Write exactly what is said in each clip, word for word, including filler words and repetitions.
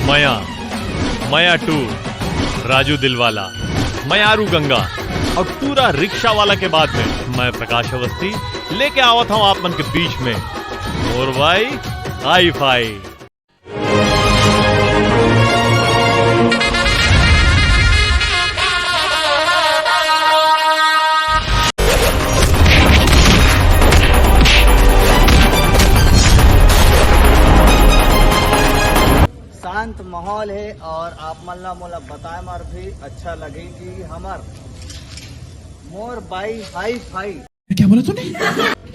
मया, मया टू, राजू दिलवाला, मयारू गंगा और टूरा रिक्शा वाला के बाद में मैं प्रकाश अवस्थी लेके आवत हूँ आप मन के बीच में मोर भाई हाई फाई। शांत माहौल है और आप मन ला मोला बताए मर भी अच्छा लगे कि हमर मोर बाई हाई फाई। क्या बोला तूने?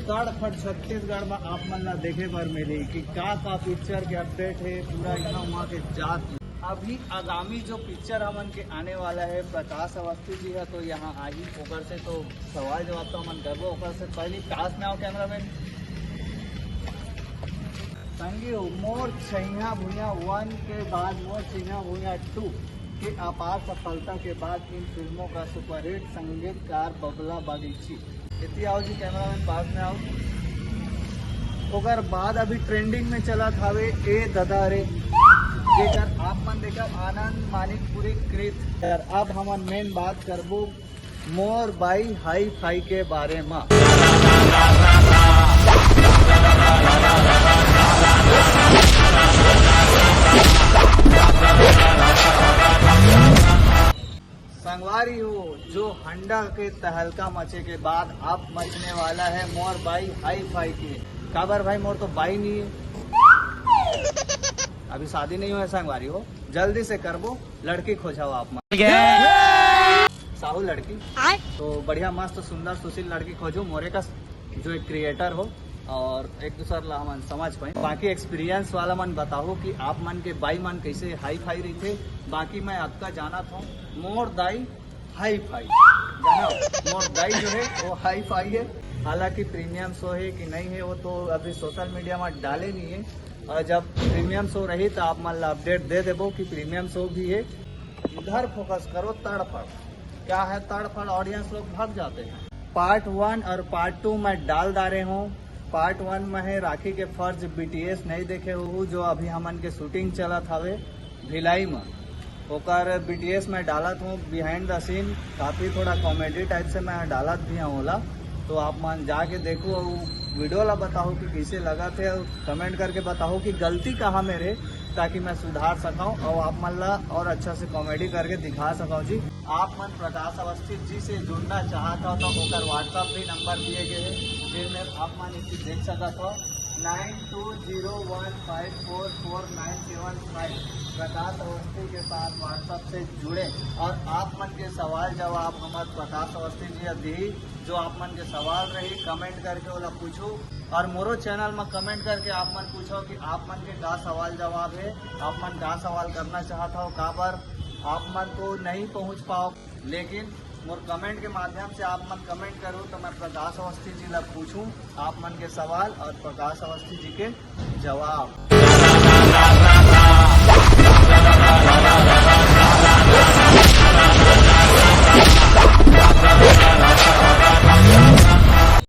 तड़फड़ छत्तीसगढ़ में आप मन ला देखे बर मिली कि का का पिक्चर के अपडेट है, पूरा यहाँ वहाँ के जात। अभी आगामी जो पिक्चर हमन के आने वाला है, प्रकाश अवस्थी जी है तो यहाँ आही, ओकर से तो सवाल जवाब तो हमन करबो। ओकर से पहले पास में आओ कैमरामैन। संगी हो, मोर छैया भुइया वन के बाद मोर छैया भुइया टू के अपार सफलता के बाद इन फिल्मों का सुपरहिट संगीतकार बबला बागीची। इति आओ जी कैमरामैन, पास में आओ। ओकर बाद अभी ट्रेंडिंग में चलत हवे ए ददा रे, जेकर आप मन देखब आनंद मानिकपुरी कृत। यार, अब हमन मेन बात करबो मोर बाई हाई फाई के बारे म। संगवारी हो, जो हंडा के तहलका मचे के बाद अब मचने वाला है मोर बाई हाई फाई के। काबर भाई, मोर तो बाई नहीं है, अभी शादी नहीं हुआ है संगवारी हो, जल्दी से करबो, लड़की खोजाओ आप मन। साहू लड़की। तो बढ़िया मस्त सुंदर सुशील लड़की खोजो मोरे कस, जो एक क्रिएटर हो और एक दूसर ला हमन समझ पाए। बाकी एक्सपीरियंस वाला मन बताओ कि आप मन के बाई मन कैसे हाई फाई रही थे। बाकी मैं अतका जानत हूँ, मोर दाई हाई फाई, जाना, मोर दाई जो है वो हाई फाई है। हालांकि प्रीमियम शो है कि नहीं है वो तो अभी सोशल मीडिया में डाले नहीं है, और जब प्रीमियम शो रही तो आप मन ला अपडेट दे देबो कि प्रीमियम शो भी है। इधर फोकस करो, तड़फड़ क्या है, तड़फड़ ऑडियंस लोग भाग जाते हैं। पार्ट वन और पार्ट टू मैं डाल डारे हूँ। पार्ट वन में है राखी के फर्ज, बीटीएस नहीं देखे हो जो अभी हमन के शूटिंग चलत हवे भिलाई में, ओकर बीटीएस में डालत हूँ बिहाइंड द सीन। काफ़ी थोड़ा कॉमेडी टाइप से मैं डालत भी हूँ ओला, तो आप मन जाके देखो, वीडियो ला बताओ कि कैसे लगत है, कमेंट करके बताओ कि गलती कहाँ में रहे, ताकि मैं सुधार सकाऊँ और आप मन ला और अच्छा से कॉमेडी करके दिखा सकाऊँ जी। आप मन प्रकाश अवस्थी जी से जुड़ना चाहत हो तो ओकर WhatsApp भी नंबर दिए गए हैं, जिनमें आप मन इसे देख सकत हो, nine two zero one five four four nine seven five. Prakash Awasthi के साथ WhatsApp से जुड़े और आप मन के सवाल जवाब हमर प्रकाश अवस्थी जी दी, जो आप मन के सवाल रही कमेंट करके ओला पूछू। और मोरो चैनल में कमेंट करके आप मन पूछो कि आप मन के का सवाल जवाब है, आप मन का सवाल करना चाहत हो, काबर आप मन तो नहीं पहुंच पाओ, लेकिन मोर कमेंट के माध्यम से आप मन कमेंट करो तो मैं प्रकाश अवस्थी जी ला पूछूं आप मन के सवाल और प्रकाश अवस्थी जी के जवाब।